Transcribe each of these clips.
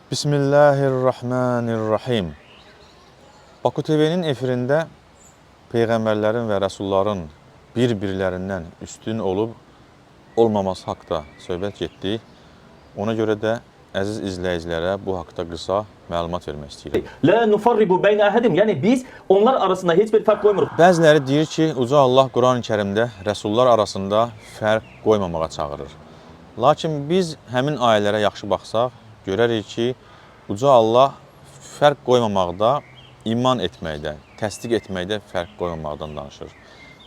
Bismillahirrahmanirrahim. Baku TV-nin efirində peyğəmbərlərin və rəsulların bir-birlərindən üstün olub olmaması haqda söhbət getdi. Ona görə də əziz izləyicilərə bu haqda qısa məlumat vermək istəyirəm. La nufarriqu beyne ahadim. Yəni biz onlar arasında heç bir fərq qoymuruq. Bəziləri deyir ki, Uca Allah Quran-ı Kərimdə rəsullar arasında fərq qoymamağa çağırır. Lakin biz həmin ayələrə yaxşı baxsaq, görərik ki, Uca Allah fərq qoymamaqda, iman etməkdə, təsdiq etməkdə fərq qoymamaqdan danışır.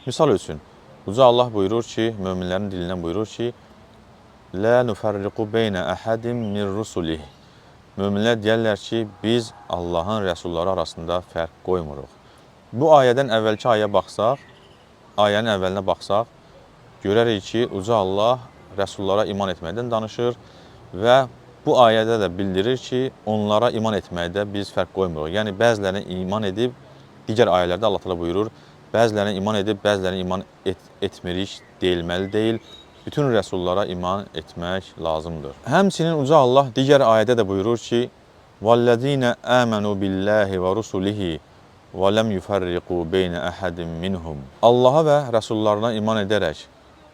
Misal üçün, Uca Allah buyurur ki, möminlərin dilindən buyurur ki, Lə nufarriqu beynə əhədim min rusulih. Möminlər deyərlər ki, biz Allahın rəsulları arasında fərq qoymuruq. Bu ayədən əvvəlki ayəyə baxsaq, ayənin əvvəlinə baxsaq, görərik ki, Uca Allah rəsullara iman etməkdən danışır və bu ayədə də bildirir ki, onlara iman etməkdə biz fərq qoymuruq. Yəni bəzilərinə iman edib, digər ayələrdə Allah Təala buyurur, bəzilərinə iman edib, bəzilərinə iman etmirik deyilməli deyil. Bütün rəsullara iman etmək lazımdır. Həmçinin Uca Allah digər ayədə də buyurur ki, "Vallazina amanu billahi və rusulihi və lem yufarriqu beyne ahadin minhum." Allaha və rəsullarına iman edərək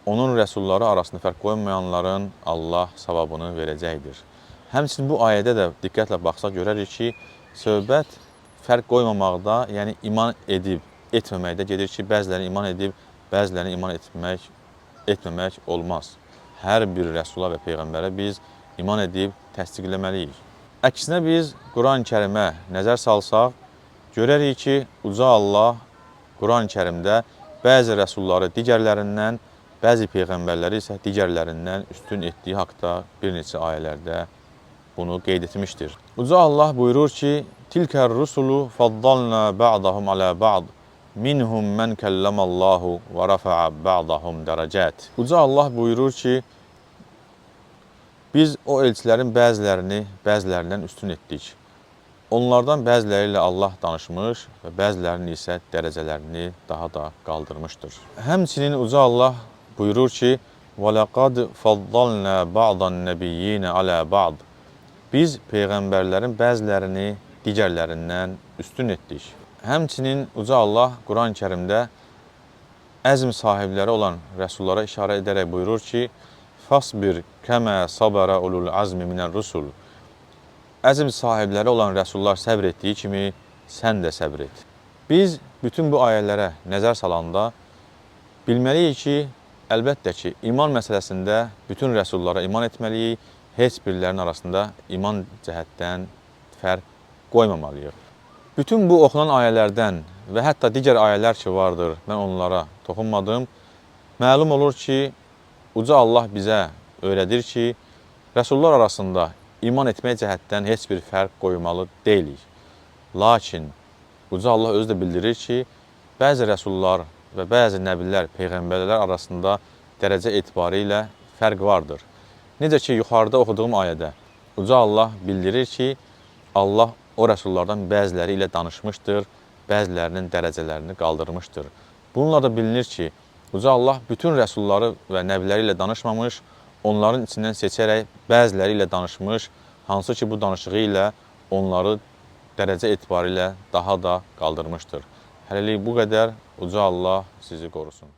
onun rəsulları arasında fərq qoymayanların Allah savabını verəcəkdir. Həmçinin bu ayədə də diqqətlə baxsaq görərik ki, söhbət fərq qoymamaqda, yəni iman edib etməməkdə gedir ki, bəzilərinə iman edib, bəzilərinə iman etməmək olmaz. Hər bir rəsula və peyğəmbərə biz iman edib təsdiqləməliyik. Əksinə biz Quran-ı Kərimə nəzər salsaq, görərik ki, Uca Allah Quran-ı Kərimdə bəzi rəsulları digərlərindən, bəzi peyğəmbərləri isə digərlərindən üstün etdiyi haqda bir neçə ayələrdə bunu qeyd etmişdir. Uca Allah buyurur ki, Tilkər rusulu faddalna ba'dahum alə ba'd. Minhum men kəllamallahu və rafa'a ba'dahum dərəcət. Uca Allah buyurur ki, biz o elçilərin bəzilərini bəzilərindən üstün etdik. Onlardan bəziləri ilə Allah danışmış və bəzilərinin isə dərəcələrini daha da qaldırmışdır. Həmçinin Uca Allah buyurur ki, وَلَقَدْ فَضَّلْنَا بَعْضَ النَّبِيِّينَ عَلَى بَعْضٍ. Biz peyğəmbərlərin bəzilərini digərlərindən üstün etdik. Həmçinin Uca Allah Quran-ı Kərimdə əzm sahibləri olan rəsullara işarə edərək buyurur ki, Fasbir kəmə sabara ulul azmi minər rusul. Əzm sahibləri olan rəsullar səbr etdiyi kimi sən də səbr et. Biz bütün bu ayələrə nəzər salanda bilməliyik ki, əlbəttə ki, iman məsələsində bütün rəsullara iman etməliyik, heç birilərinin arasında iman cəhətdən fərq qoymamalıyıq. Bütün bu oxunan ayələrdən və hətta digər ayələr ki vardır, mən onlara toxunmadım. Məlum olur ki, Uca Allah bizə öyrədir ki, rəsullar arasında iman etmək cəhətdən heç bir fərq qoymalı deyilik. Lakin Uca Allah özü də bildirir ki, bəzi rəsullar və bəzi nəbilər, peyğəmbərlər arasında dərəcə etibarilə fərq vardır. Necə ki, yuxarıda oxuduğum ayədə Uca Allah bildirir ki, Allah o rəsullardan bəziləri ilə danışmışdır, bəzilərinin dərəcələrini qaldırmışdır. Bununla da bilinir ki, Uca Allah bütün rəsulları və nəbiləri ilə danışmamış, onların içindən seçərək bəziləri ilə danışmış, hansı ki bu danışığı ilə onları dərəcə etibarilə daha da qaldırmışdır. Hələlik bu qədər. Uca Allah sizi qorusun.